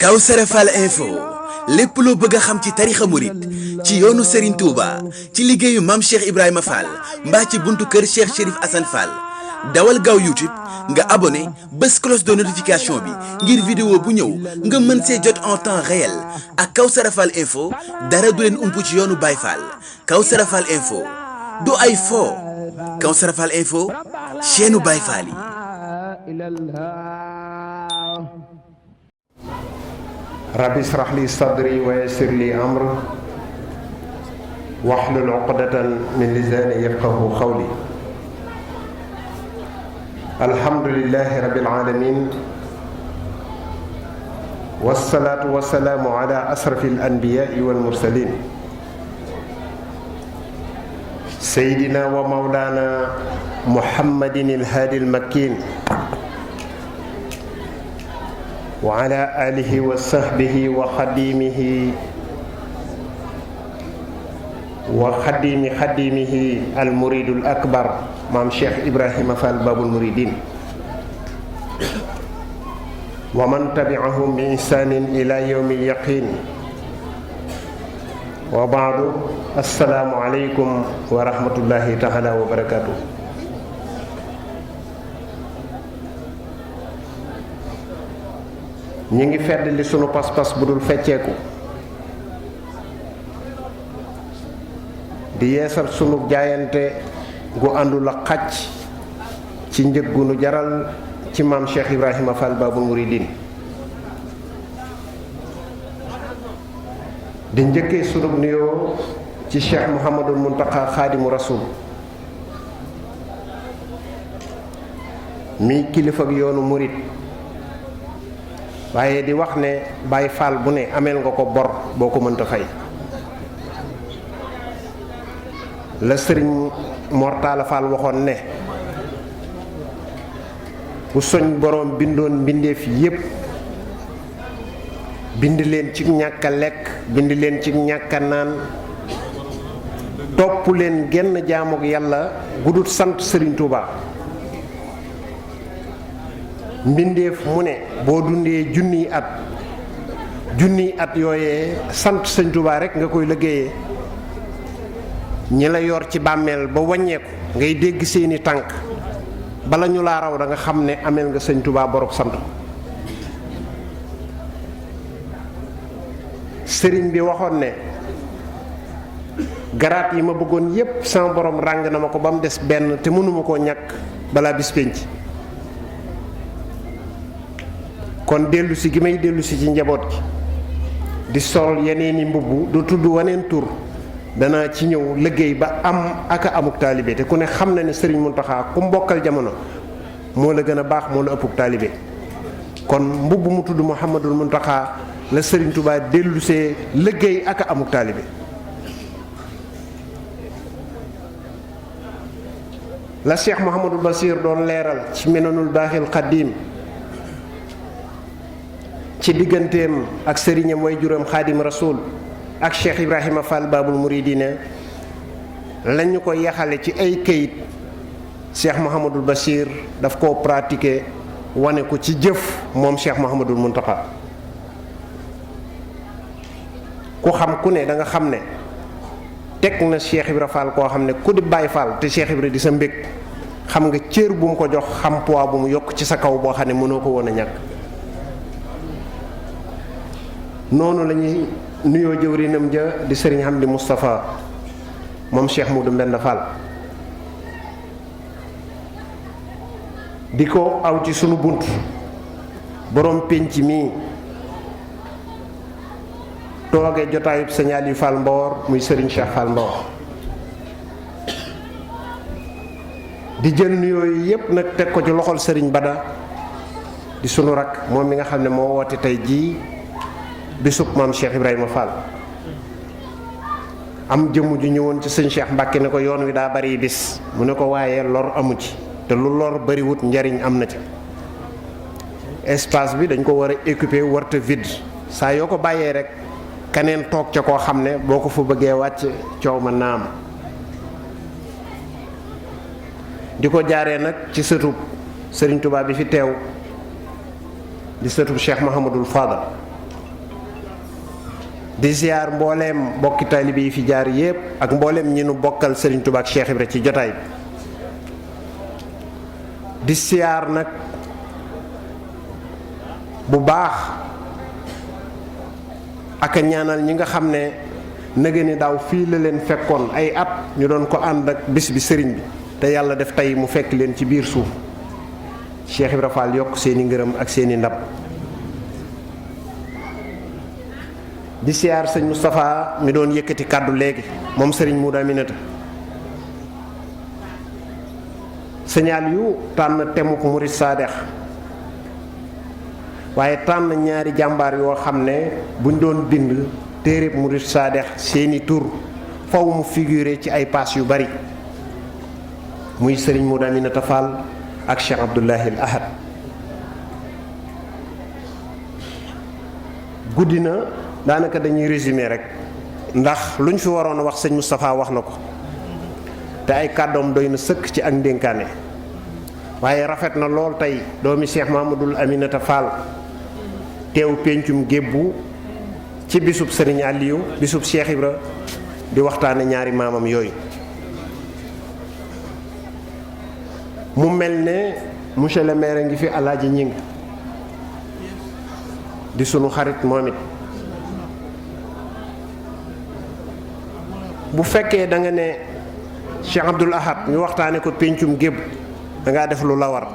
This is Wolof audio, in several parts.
Kawsara Fall info lépp loo bëgg a xam ci tarixa murit ci yoonu Serigne Touba ci liggéeyu Mame Cheikh Ibrahima Fall mbaa ci buntu kër Cheikh Chérif Assane Fall dawal gaaw YouTube nga abonné bés cloche de notification bi ngir vidéo bu ñëw nga mën see jot en temps réel ak Kawsara Fall info dara du leen ump ci yoonu Baye Fall. Kawsara Fall info du ay fo Kawsara Fall info chaîne Baye Fall yi. rabbi israh li sadri wa yassir li amri wahlul uqdatan min lisani yafqahu qawli. alhamdulillahi rabbil alamin wassalatu wassalamu ala asrafil anbiya'i wal mursalin sayyidina wa mawlana muhammadin al-hadi al-makkin wa ala alihi wa sahbihi wa xadimihi al muridul akbar maam Cheikh Ibrahima Fall babul muridin wa man tabi'ahum bi ihsanin ila yawmil yaqin wa ba'du. assalaamu aleykum wa rahmatullahi taala wa barakatuh. ñi ngi fedd li sunu pas-pas bu dul fecceeku di yeesal sunu jaayante gu àndul ak xàcc ci njëg gu nu jaral ci maam Cheikh Ibrahima Fall babul muridin di njëkkee sunu nuyoo ci Cheikh Mouhamadul Muntaqa xaadimu rasul mi kilifa ak yoonu murid waaye di wax ne Baay Faal bu ne ameel nga ko bor boo ko mënta fay. la sëriñ Mortala Fall waxoon ne bu soñ boroom bindoon mbindeef yépp bind leen ci ñàkk a lekk bind leen ci ñàkk a naan topp leen genn jaamu ak yàlla gudut sant sëriñ Touba. mbindeef mu ne boo dundee junniy at yooyee sant sëñ Touba rek nga koy liggéeyee ñi la yor ci bàmmeel ba wàññeeku ngay dégg seeni tànk bala ñu laa raw da nga xam ne ameel nga sëñ Touba borob sant. sëriñ bi waxoon ne garaat yi ma bëggoon yépp sama borom ràng na ma ko ba mu des benn te mënuma koo ñàkk balaa bis pénc. kon dellusi gi may dellusi ci njaboot gi di sol yeneeni mbubb du tudd waneen tur danaa ci ñëw liggéey ba am aka amuk taalibe te ku ne xam na ne sëriñ Muntaxa ku mbokkal jamono moo la gën a baax moo la ëppuk taalibe. kon mbubb mu tudd Muhammadul Muntaxa la sëriñ Touba dellusee liggéey aka amuk taalibe. la Cheikh Mouhamadul Basir doon leeral ci Minanul Baaxil Xadiim ci digganteem ak sëriñam way juróom xaadim rasul ak Cheikh Ibrahima Fall babul muridina lañu ko yaxale ci ay këyit Cheikh Mouhamadul Bachir daf koo pratiquer wane ko ci jëf moom Cheikh Mouhamadul Muntaqa. ku xam ku ne da nga xam ne teg na Cheikh Ibra Fall koo xam ne ku di Baay Fall te Cheikh Ibra di sa mbég xam nga cër bu mu ko jox xam poids bu mu yokk ci sa kaw boo xam ne mënoo ko woon a ñàkk. noonu la ñuy nuyoo jëwrinam ja di sëriñ Hamdi Moustapha moom Cheikh Moudou Mbenda Fall di ko aw ci sunu bunt borom pénc mi tooge jotaayub señaal yu Fall Mboor muy sëriñ Cheikh Fall Mboor di jël nuyoo yi yépp nag teg ko ci loxol sëriñ Bada di sunu rak moom mi nga xam ne moo woote tey jii bisub maam Cheikh Ibrahima Fall. am jëmm ju ñëwoon ci sëñ Cheikh Mbàkke ne ko yoon wi daa bari bis mu ne ko waaye lor amu ci te lu lor bariwut njariñ am na ca. espace bi dañ ko war a occuper warta vide saa yoo ko bàyyee rek keneen toog ca koo xam ne boo ko fa bëggee wàcc coow ma naam. di ko jaaree nag ci sëtub sëriñ Touba bi fi teew di sëtub Cheikh Mahamadul Fadal di ziar mbooleem bokki taalibe yi fi jaar yépp ak mbooleem ñi nu bokkal Serigne Touba ak Cheikh Ibra ci jotaay bi di ziar nag bu baax ak a ñaanal ñi nga xam ne nëgë ni daaw fii la leen fekkoon ay at ñu doon ko ànd ak bis bi sëriñ bi te yàlla def tey mu fekk leen ci biir suuf Cheikh Ibra Fall yokk seeni ngërëm ak seeni ndab di siyaar sëñ Moustapha mi doon yëkkati kàddu léegi moom sëriñ Modou Aminata signal yu tànn temuk murid saadex waaye tànn ñaari jàmbaar yoo xam ne buñ doon bind téereb murid saadex seeni tur faw mu figuré ci ay paas yu bari muy sëriñ Modou Aminata Fall ak Cheikh Abdoulahi al Ahad guddi na daanaka dañuy résumé rek ndax luñ fi waroon a wax sëñ Moustapha wax na ko te ay kàddoom doy na sëkk ci ak ndénkaane waaye rafet na lool tey doomi Cheikh Mamadou Aminata Fall teew péncum gébbu ci bisub Serigne Aliou bisub Cheikh Ibra di waxtaane ñaari maamam yooyu mu mel ne monsieur le maire ngi fi Alaaji Ñing di sunu xarit moom it bu fekkee da nga ne Cheikh Abdoul Ahad ñu waxtaane ko péncum gébb dangaa def lu la war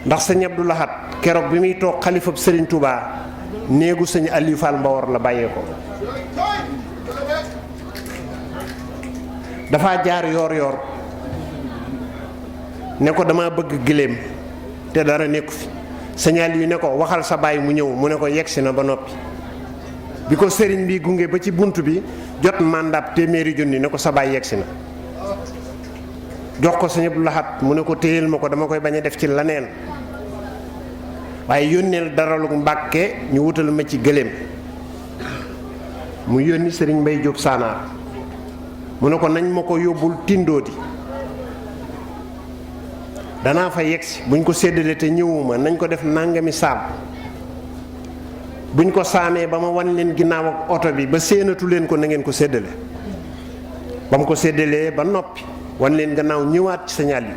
ndax sëñ Abdoul Ahad keroog bi muy toog xalifab Serigne Touba néegu sëñ Aliou Fall Mbawar la bàyyee ko dafa jaar yoor ne ko dama bëgg giléem te dara nekku fi sëñ Aliou ne ko waxal sa baay mu ñëw mu ne ko yegsi na ba noppi bi ko sëriñ bi gunge ba ci bunt bi jot mandat téeméeri junni ne ko sa baay yegsi na jox ko sëñ Abdoul Ahad mu ne ko téyel ma ko dama koy bañ a def ci laneen waaye yónneel daralu Mbàkke ñu wutal ma ci gëléem mu yónni sëriñ Mbay Jóob Saanaar mu ne ko nañ ma ko yóbbul tindoodi danaa fa yegsi buñ ko séddale te ñëwuma nañ ko def nangami saam buñ ko saamee ba ma wan leen ginnaaw ak oto bi ba séenatu leen ko na ngeen ko séddale ba mu ko séddalee ba noppi wan leen gannaaw ñëwaat ci sëñ Aliou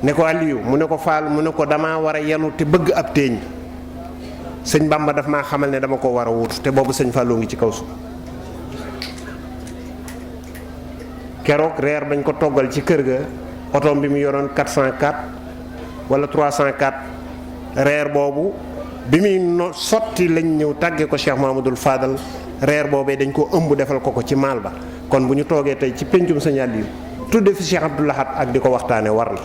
ne ko Aliou mu ne ko Faal mu ne ko damaa war a yenu te bëgg ab téeñ sëñ Bamba daf maa xamal ne dama ko war a wutu te boobu sëñ Fallou ngi ci kaw suuf keroog reer bañ ko toggal ci kër ga otoom bi mu yoroon 404 wala 304 reer boobu bi muy sotti lañ ñëw tàggee ko Cheikh Mamadou Fadal reer boobee dañ ko ëmb defal ko ci maal ba kon bu ñu toogee tey ci péncum sëñ Aliou tudde fi Cheikh Abdoul Ahad ak di ko waxtaane war na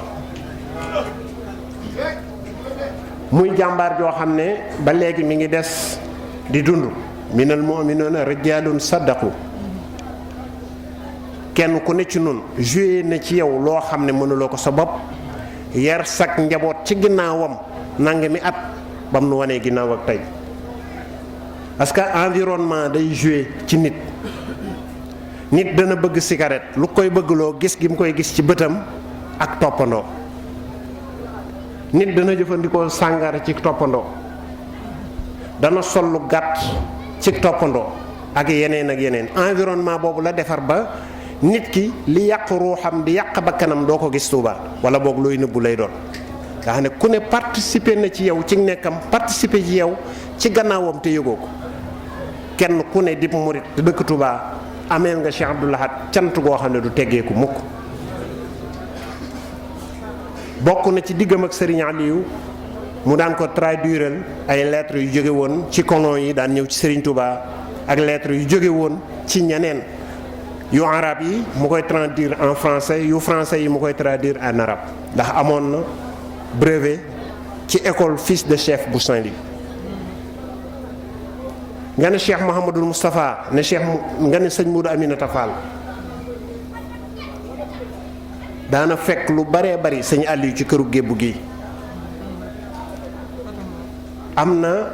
muy jàmbaar joo xam ne ba léegi mi ngi des di dund minal mu'minuna rijaalun saddaqu kenn ku ne ci nun joué na ci yow loo xam ne mënuloo ko sa bopp yar sak njaboot ci ginnaawam nangami at bam nu wanee ginnaaw ak tey parce que environnement day joué ci nit dana bëgg cigarette lu koy bëggloo gis gi mu koy gis ci bëtam ak toppandoo nit dana jëfandikoo sàngara ci toppandoo dana sol lu gàtt ci toppandoo ak yeneen environnement boobu la defar ba nit ki li yàq ruuxam di yàq bakkanam doo ko gis Tuuba wala boog looy nëbbu lay doon nga xam ne ku ne participer na ci yow ci nekkam participer ci yow ci gannaawam te yëgoo ko kenn ku ne dib murit te dëkk Tuuba ameel nga Cheikh Abdoul Ahad cant goo xam ne du teggeeku mukk bokk na ci diggam ak Serigne Aliou mu daan ko traduiral ay lettres yu jóge woon ci colon yi daan ñëw ci Serigne Touba ak lettres yu jóge woon ci ñeneen yu arab yi mu koy traduire en français yu français yi mu koy traduire en arabe ndax amoon na brevet ci école fils de chef bu Saint-Louis nga ne Cheikh Mouhamadul Moustapha ne nga ne sëñ Modou Aminata Fall daana fekk lu baree bari sëñ Aliou ci këru gébbu gi am na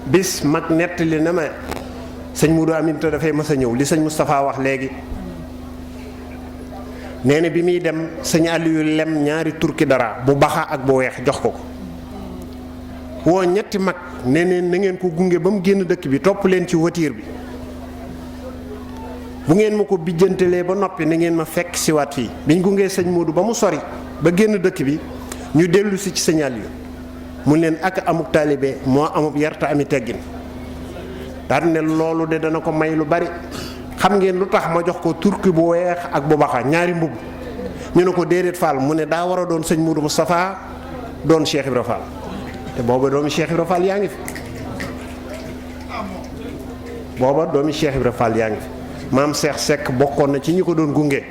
bis mag nettali na ma sëñ Modou Aminata dafay mës a ñëw li sëñ Moustapha wax léegi nee na bi muy dem sëñ Aliou lem ñaari turki dara bu baxa ak bu weex jox ko woo ñetti mag ne neen na ngeen ko gunge ba mu génn dëkk bi, topp leen ci voiture bi, bu ngeen ma ko bijjantelee ba noppi na ngeen ma fekk si waat fii. biñ gungee sëñ Modou ba mu sori ba génn dëkk bi, ñu dellu si ci sëñ Aliou mu leen ak amuk taalibe moo amub yarta ami teggin. daal ne loolu de dana ko may lu bari. xam ngeen lu tax ma jox ko turki bu weex ak bu baxa ñaari mbubb? ñu ne ko déedéet Fall. mu ne daa war a doon sëñ Modou Moustapha doon Cheikh Ibra Fall, te booba doomi Cheikh Ibra Fall yaa ngi fi. booba doomi Cheikh Ibra Fall yaa ngi fi. maam Cheikh Seck bokkoon na ci ñi ko doon gunge.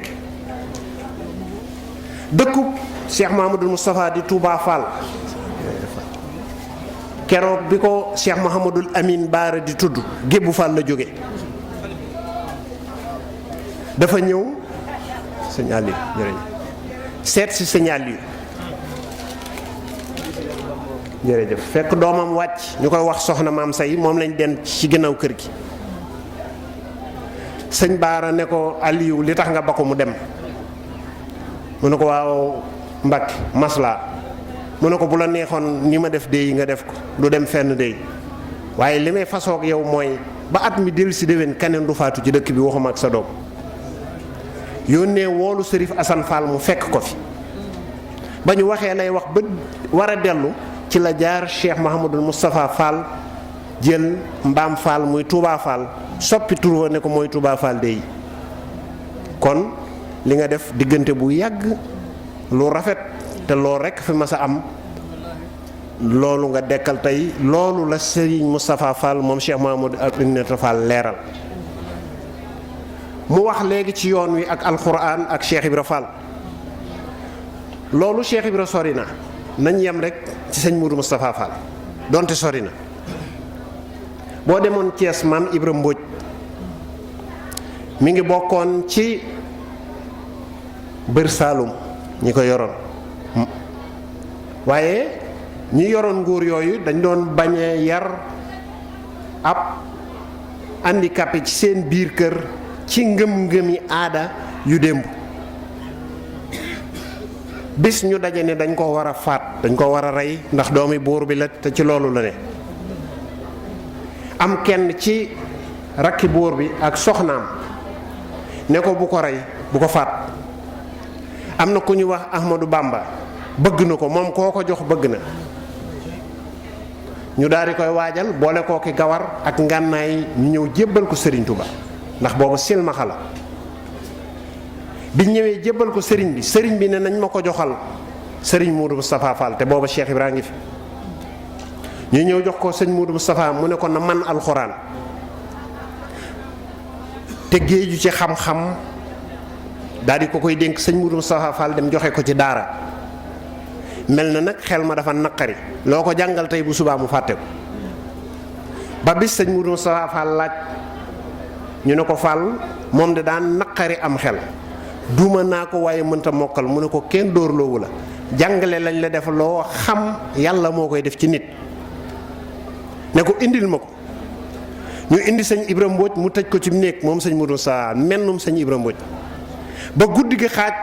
dëkkub Cheikh Mahamadou Moustapha di Touba Fall, keroog bi ko Cheikh Mouhamadul Amin Baara di tudd Gébbu Fall la jóge. dafa ñëw sëñ Aliou jërëjëf seet si sëñ Aliou jërëjëf fekk doomam wàcc ñu koy wax soxna maam say, moom lañ den ci ginnaaw kër gi. sëñ Baara ne ko Aliou li tax nga ba ko mu dem? mu ne ko waaw Mbacke maslaa. mu ne ko bu la neexoon ni ma def déy nga def ko, du dem fenn déy, waaye li may fasoog yow mooy ba at mi dellu si déwén keneen du faatu ci dëkk bi, waxuma ak sa doom. yónnee woolu Sërif Assane Fall mu fekk ko fi. ba ñu waxee lay wax ba war a dellu ci la jaar Cheikh Mouhamadul Moustapha Fall jël Mbaam Fall muy Touba Fall soppi tur wa ne ko mooy Touba Fall déy. kon li nga def diggante bu yàgg lu rafet te loolu rekk fi mas a am, loolu nga dekkal tey. loolu la Serigne Moustapha Fall moom Cheikh Mahamadou Aminata Fall leeral. mu wax léegi ci yoon wi ak alxuraan ak Cheikh Ibra Fall. loolu Cheikh Ibra sori na, nañ yem rek ci sëñ Modou Moustapha Fall donte sori na. boo demoon Thiès, maam Ibra Mbodj mi ngi bokkoon ci Bër Saalum ñi ko yoroon, waaye ñi yoroon nguur yooyu dañ doon bañee yar ab handicapé ci seen biir kër ci ngëm-ngëmi aada yu démb. bis ñu daje ne dañ ko war a faat, dañ ko war a rey ndax doomi buur bi la te ci loolu la ne. am kenn ci rakki buur bi ak soxnaam ne ko bu ko rey, bu ko faat. am na ku ñu wax Ahmadou Bamba bëgg na ko, moom koo ko jox bëgg na. ñu daal di koy waajal boole koo ki gawar ak ngànnaay, ñu ñëw jébbal ko Serigne Touba ndax boobu silmaxa la. biñ ñëwee jébbal ko sëriñ bi ne nañ ma ko joxal Serigne Modou Moustapha Fall, te booba Cheikh Ibra ngi fi. ñu ñëw jox ko sëñ Modou Moustapha, mu ne ko na man alxuraan te géeju ci xam-xam. daal di ko koy dénk sëñ Modou Moustapha Fall dem joxe ko ci daara. mel na nag xel ma dafa naqari, loo ko jàngal tey bu subaa mu fàtte ko. ba bis sëñ Modou Moustapha Fall laaj, ñu ne ko Fall moom de daan naqari am xel, duma naa ko waaye mënta mokkal. mu ne ko kenn dóorloowu la, jàngale lañ la def loo xam yàlla moo koy def ci nit. ne ko indil ma ko. ñu indi sëñ Ibra Mbodj mu tëj ko ci néeg moom sëñ Modou Moustapha, mennum sëñ Ibra Mbodj. ba guddi gi xaaj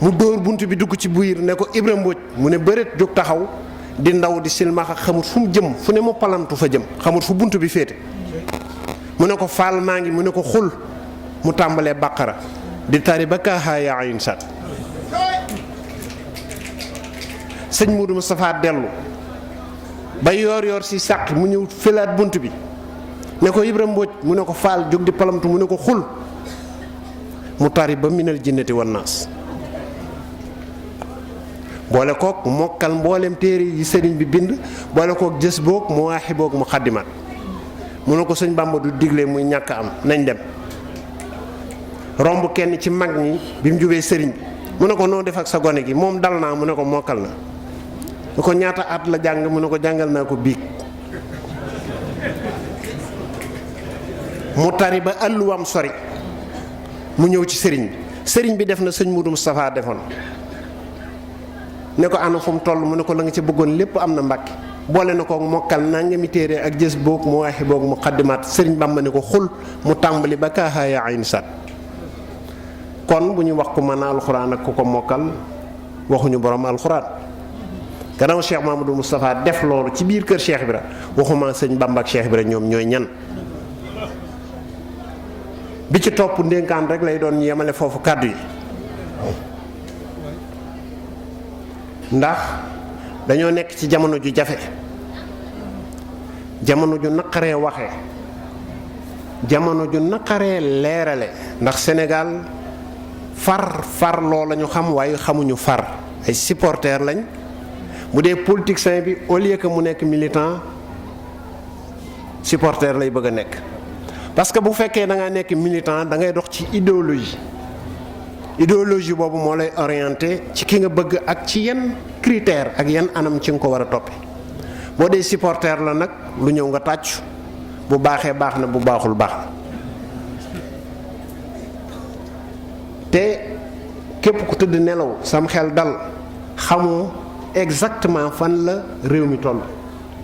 mu dóor bunt bi dugg ci biir ne ko Ibra Mbodj. mu ne bëreet jóg taxaw di ndaw di silmaxa, xamut fu mu jëm, fu ne mu palamtu fa jëm, xamut fu bunt bi féete. mu ne ko Fall maa ngi, mu ne ko xul. mu tàmbalee baqara di tari ba kaaxaa yaa ayun sat. sëñ Modou Moustapha dellu ba yoor si sàq mu ñëw fëlaat bunt bi ne ko Ibra Mbodj. mu ne ko Fall jóg di palamtu, mu ne ko xul. mu tari ba minal jinnati wan naas. boole kook mokkal mboolem téere yi sëriñ bi bind, boole kook jës boog mu waaxi boog mu xaddimaat. mu ne ko sëñ Bàmba du digle muy ñàkk am, nañ dem. romb kenn ci mag ñi bi mu jubee sëriñ bi, mu ne ko noo def ak sa gone gi? moom dal naa, mu ne ko mokkal na. mu ko ñaata at la jàng? mu ne ko jàngal naa ko biig. mu tari ba àlluwam sori mu ñëw ci sëriñ bi def na sëñ Modou Moustapha defoon. ne ko ana fu mu toll? mu ne ko la nga ci bëggoon lépp am na Mbàkke. boole na ko mokkal nangami téere ak jës boog mu waaxi boog mu xaddimaat. sëriñ Bamba ne ko xul. mu tàmbali ba kaaxaaya ayn sat. kon bu ñu wax ku mën a alxuraan ak ku ko mokkal waxuñu borom alxuraan. gannaaw Cheikh Mamadou Moustapha def loolu ci biir kër Cheikh Ibra waxuma sëñ Bamba ak Cheikh Ibra ñoom ñooy ñan. bi ci topp ndénkaan rek lay doon yemale foofu kàddu yi ndax dañoo nekk ci jamono ju jafe, jamono ju naqaree waxe, jamono ju naqaree leerale, ndax Sénégal far loo la ñu xam waaye xamuñu far. ay supporters lañ. bu dee politicien bi au lieu que mu nekk militant supporter lay bëgg a nekk. parce que bu fekkee da nga nekk militant da ngay dox ci idéologie boobu moo lay orienté ci ki nga bëgg ak ci yan critère ak yan anam ci nga ko war a toppe. boo dee supporter la nag lu ñëw nga tàccu, bu baaxee baax na, bu baaxul baax na. te képp ku tëdd nelaw sam xel dal xamoo exactement fan la réew mi toll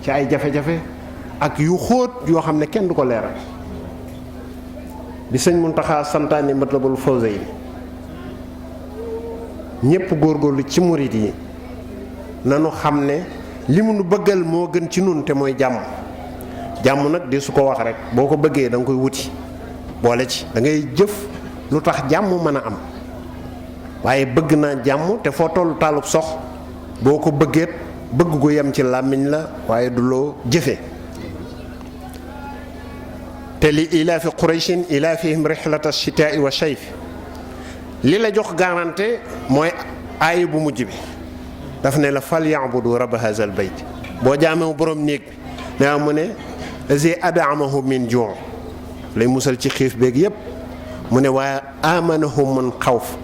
ci ay jafe-jafe ak yu xóot yoo xam ne kenn du ko leeral. bi sëñ Muntaxa santaane Matlabul Fawzayni ñépp góorgóorlu ci murit yi nanu xam ne li mu nu bëggal moo gën ci nun te mooy jàmm. jàmm nag di su ko wax rek boo ko bëggee da nga koy wuti boole ci da ngay jëf lu tax jàmm mën a am. waaye bëgg naa jàmm te foo tollu taalub sox boo ko bëggeet bëgg gu yem ci làmmiñ la waaye du loo jëfe. te li ilaafi qurayshin ilaafihim rihlata shitaa'i wa shayf li la jox garantie mooy aaya bu mujj bi daf ne la fal ya'budu rabba haazal bayt. boo jaamewu borom néeg bi ne mu ne lazi at'amahum min juu' lay musal ci xiif beeg yépp mu ne waaye amanahum min xawf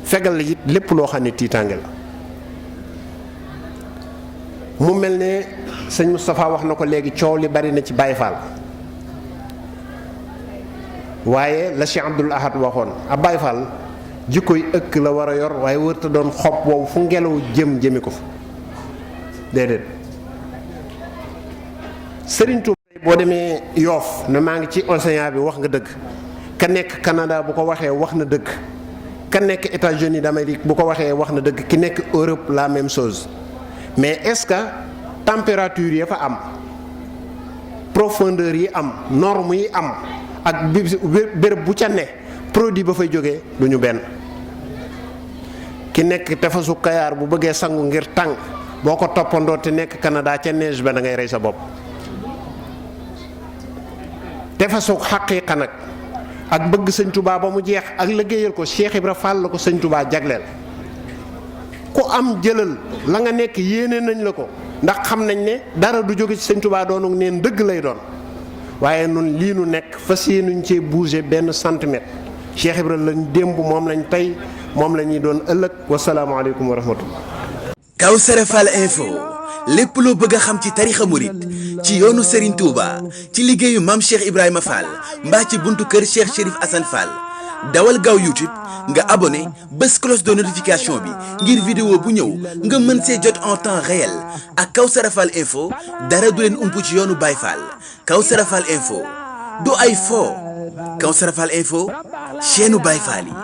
fegal la it lépp loo xam ne tiitaange la. mu mel ne sëñ Moustapha wax na ko léegi coow li bari na ci Baye Fall. waaye la Cheikh Abdoul Ahad waxoon ab Baye Fall jikkoy ëkk la war a yor waaye wërta doon xob woowu fu ngelaw jëmi ko fa déedéet. Serigne Touba boo demee Yoof ne maa ngi ci océan bi wax nga dëgg. ka nekk Canada bu ko waxee wax na dëgg. ka nekk États-Unis d'Amérique bu ko waxee wax na dëgg. ki nekk Europe la même chose. mais est-ce que température yi fa am profondeur yi am norme yi am ak béréb bu ca ne produit ba fay jógee du ñu benn. ki nekk tefasu Kayaar bu bëggee sangu ngir tàng boo ko toppandoo te nekk Canada ca neige ba da ngay rey sa bopp. tefasu xaqiiqa nag ak bëgg sëñ Touba ba mu jeex ak liggéeyal ko Cheikh Ibra Fall la ko sëñ Touba jagleel. ku am jëlal la nga nekk yéene nañ la ko ndax xam nañ ne dara du jóge ci sëñ Touba doonu neen dëgg lay doon. waaye nun lii nu nekk fas yéenuñ cee bouger benn centimètre. Cheikh Ibra lañ démb moom lañ tey moom la ñuy doon ëllëg. wasalaamaaleykum wa rahmatullah. Kawsara Fall info lépp loo bëgg a xam ci tarixa murit ci yoonu Serigne Touba ci liggéeyu maam Cheikh Ibrahima Fall mbaa ci buntu kër Cheikh Chérif Assane Fall dawal gaaw YouTube nga abonné bés cloche de notification bi ngir vidéo bu ñëw nga mën see jot en temps réel ak Kawsara Fall info dara du leen ump ci yoonu Baye Fall. Kawsara Fall info du ay fo. Kawsara Fall info chaîne Baye Fall yi.